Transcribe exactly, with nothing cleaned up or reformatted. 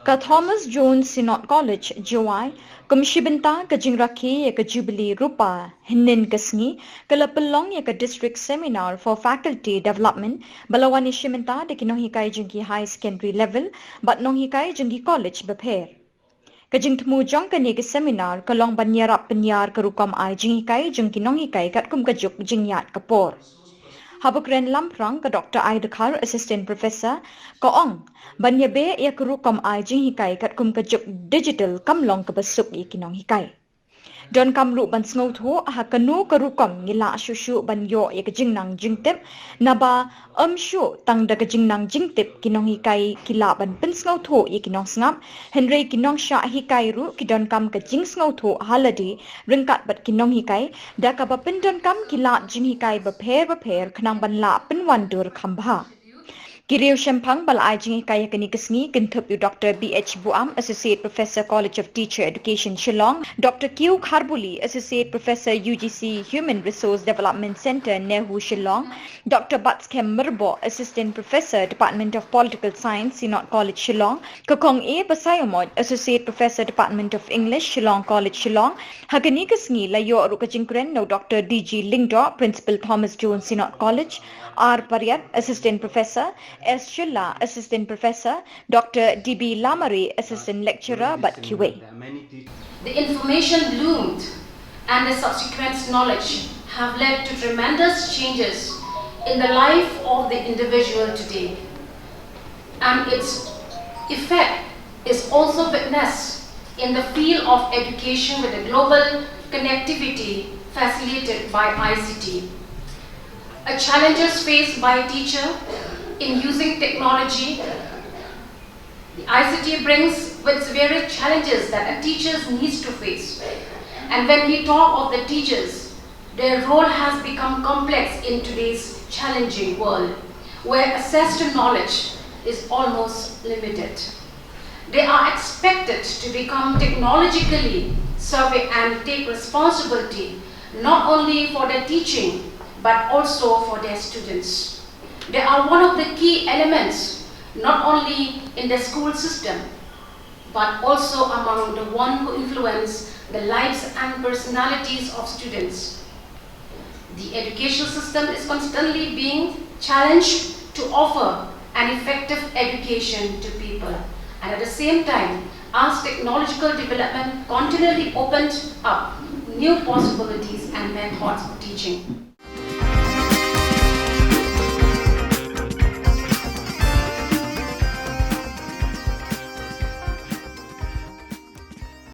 Ka Thomas Jones Synod College, Jowai, kum shi bynta ka jingrakhe ïa ka Jubilee Rupa hynnin ka sngi, ka la pynlong ïa ka District Seminar for Faculty Development, ba la wan ïashim bynta da ki nonghikai jong ki high secondary level bad nonghikai jong ki college bapher. Ka jingthmu jong kane ka seminar ka long ban ïarap pynïar ka rukom ai jinghikai jong ki nonghikai katkum ka juk jingïaid ka por. Haba kren lamphrang, ka Doctor I. Dkhar, Assistant Professor, ka ong ban ïabeh ïa ka rukom ai jinghikai katkum ka juk digital kam long kaba suk ïa ki nonghikai. Donkam ruh ban sngewthuh ha kano ka rukom ngi lah shuh shuh ban ïoh ïa ka jingnang jingtip, naba ym shuh tang da ka jingnang jingtip ki nonghikai ki lah ban pynsngewthuh ïa ki nongsngap, hynrei ki nongshah hikai ruh ki donkam ka jingsngewthuh ha lade ryngkat bad ki nonghikai, da kaba pyndonkam ki lad jinghikai bapher bapher khnang ban lah pynwandur kham bha. Ki riew shemphang ba la ai jinghikai ha kane ka sngi kynthup ïa u Doctor B H Buam, Associate Professor, College of Teacher Education, Shillong, Doctor Q Kharbuli, Associate Professor, U G C Human Resource Development Centre, NEHU, Shillong, Doctor Batskhem Myrboh, Assistant Professor, Department of Political Science, Synod College, Shillong, ka Kong A. Basaiawmoit, Associate Professor, Department of English, Shillong College, Shillong. Ha kane ka sngi la ïoh ruh ka jingkren na u Doctor D G Lyngdoh, Principal, Thomas Jones Synod College, R Pariat, Assistant Professor, S Shylla, Assistant Professor, Doctor D B Lamare, Assistant Lecturer, bad kiwei. The information bloomed and the subsequent knowledge have led to tremendous changes in the life of the individual today. And its effect is also witnessed in the field of education with the global connectivity facilitated by I C T. A challenges faced by a teacher in using technology. The I C T brings with various challenges that a teacher needs to face. And when we talk of the teachers, their role has become complex in today's challenging world, where access to knowledge is almost limited. They are expected to become technologically savvy and take responsibility not only for their teaching but also for their students. They are one of the key elements not only in the school system but also among the one who influence the lives and personalities of students. The education system is constantly being challenged to offer an effective education to people. And at the same time, as technological development continually opens up new possibilities and methods of teaching.